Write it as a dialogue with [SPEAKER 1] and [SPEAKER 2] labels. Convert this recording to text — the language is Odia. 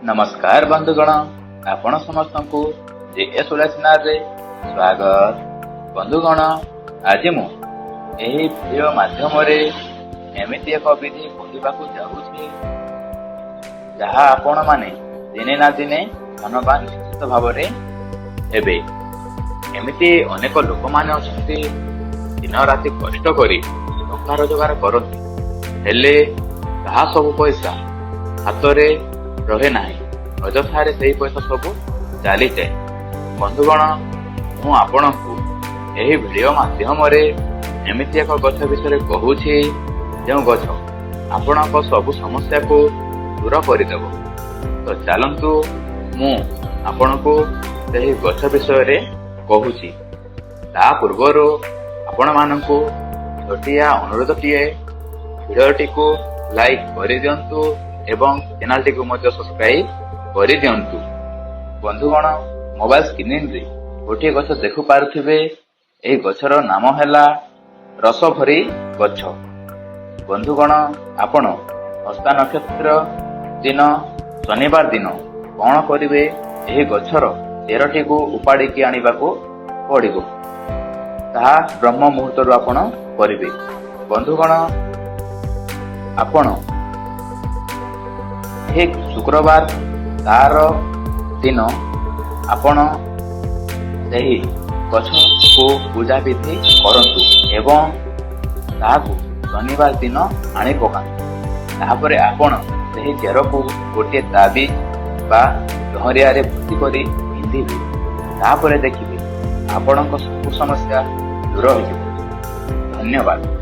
[SPEAKER 1] ନମସ୍କାର ବନ୍ଧୁଗଣ, ଆପଣ ସମସ୍ତଙ୍କୁ ଜେ ଏସ୍ ଓଡ଼ିଆ ଚ୍ୟାନେଲରେ ସ୍ୱାଗତ। ବନ୍ଧୁଗଣ, ଆଜି ମୁଁ ଏହି ଭିଡ଼ିଓ ମାଧ୍ୟମରେ ଏମିତି ଏକ ବିଧି କହିବାକୁ ଯାଉଛି, ଯାହା ଆପଣମାନେ ଦିନେ ନା ଦିନେ ଧନବାନ ନିଶ୍ଚିତ ଭାବରେ ହେବେ। ଏମିତି ଅନେକ ଲୋକମାନେ ଅଛନ୍ତି, ଦିନ ରାତି କଷ୍ଟ କରି ଟଙ୍କା ରୋଜଗାର କରନ୍ତି, ହେଲେ ତାହା ସବୁ ପଇସା ହାତରେ ରହେ ନାହିଁ, ଅଯଥାରେ ସେହି ପଇସା ସବୁ ଚାଲିଯାଏ। ବନ୍ଧୁଗଣ, ମୁଁ ଆପଣଙ୍କୁ ଏହି ଭିଡ଼ିଓ ମାଧ୍ୟମରେ ଏମିତି ଏକ ଗଛ ବିଷୟରେ କହୁଛି, ଯେଉଁ ଗଛ ଆପଣଙ୍କ ସବୁ ସମସ୍ୟାକୁ ଦୂର କରିଦେବ। ତ ଚାଲନ୍ତୁ, ମୁଁ ଆପଣଙ୍କୁ ସେହି ଗଛ ବିଷୟରେ କହୁଛି। ତା ପୂର୍ବରୁ ଆପଣମାନଙ୍କୁ ଛୋଟିଆ ଅନୁରୋଧଟିଏ, ଭିଡ଼ିଓଟିକୁ ଲାଇକ୍ କରିଦିଅନ୍ତୁ ଏବଂ ଚ୍ୟାନେଲଟିକୁ ମଧ୍ୟ ସବସ୍କ୍ରାଇବ କରିଦିଅନ୍ତୁ। ବନ୍ଧୁଗଣ, ମୋବାଇଲ ସ୍କ୍ରିନରେ ଗୋଟିଏ ଗଛ ଦେଖିପାରୁଥିବେ। ଏହି ଗଛର ନାମ ହେଲା ରସଭରି ଗଛ। ବନ୍ଧୁଗଣ, ଆପଣ ହସ୍ତା ନକ୍ଷତ୍ର ଦିନ, ଶନିବାର ଦିନ କଣ କରିବେ? ଏହି ଗଛର ଚେରଟିକୁ ଉପାଡ଼ିକି ଆଣିବାକୁ ପଡ଼ିବ। ତାହା ବ୍ରହ୍ମ ମୁହୂର୍ତ୍ତରୁ ଆପଣ କରିବେ। ବନ୍ଧୁଗଣ, ଆପଣ ଠିକ ଶୁକ୍ରବାର ତାର ଦିନ ଆପଣ ସେହି ଗଛକୁ ପୂଜା ବିଧି କରନ୍ତୁ ଏବଂ ତାହାକୁ ଶନିବାର ଦିନ ଆଣି ପକାନ୍ତୁ। ତାହାପରେ ଆପଣ ସେହି ଚେରକୁ ଗୋଟିଏ ତାବିଜ ବା ଜହରିଆରେ ଭର୍ତ୍ତି କରି ପିନ୍ଧିବେ। ତାପରେ ଦେଖିବେ, ଆପଣଙ୍କ ସବୁ ସମସ୍ୟା ଦୂର ହୋଇଯିବ। ଧନ୍ୟବାଦ।